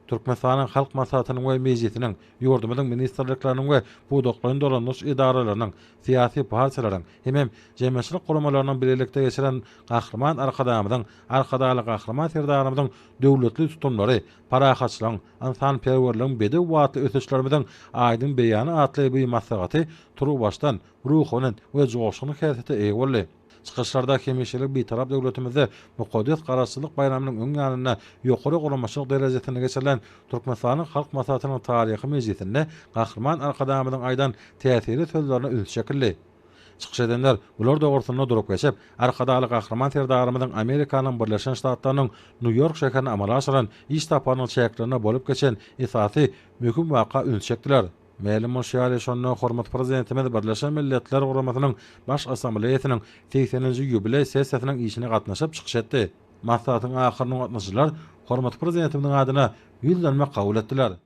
Türkmenistanyň Halk Maslahatynyň we Mejlisiniň, ýurdumyzyň ministrlikleriniň we pudaklaýyn dolandyryş edaralarynyň, syýasy partiýalaryň hemem jemgyýetçilik guramalarynyň bilelikde geçiren Gahryman Arkadagymyzyň, Arkadagly Gahryman Serdarymyzyň döwletli tutumlary, parahatçylygyň, ynsanperwerligiň bedew atly ösüşlerimiziň aýdyň beýany atly bu maslahaty turuwbaşdan ruhubelent we joşgunly häsiýete eýe boldy. Çykyşlarda hemişelik Bitarap döwletimizde mukaddes Garaşsyzlyk baýramynyň öň ýanynda ýokary guramaçylyk derejesinde geçirilen Türkmenistanyň Halk Maslahatynyň taryhy mejlisinde Gahryman Arkadagymyzyň aýdan täsirli sözlerine üns çekildi. Çykyş edenler bular dogrusynda durup geçip, Arkadagly Gahryman Serdarymyzyň Amerikanyň Birleşen Ştatlarynyň Nýu-Ýork şäherine amala aşyran iş saparynyň çäklerinde bolup geçen esasy möhüm waka üns çekdiler. Mälim bolşy ýaly, şonda hormatly Prezidentimiz Birleşen Milletler Guramasynyň Baş Assambleýasynyň segseninji ýubileý sessiýasynyň işine gatnaşyp çykyş etdi. Maslahatyň ahyrynda gatnaşyjylar hormatly Prezidentimiziň adyna Ýüzlenme kabul etdiler.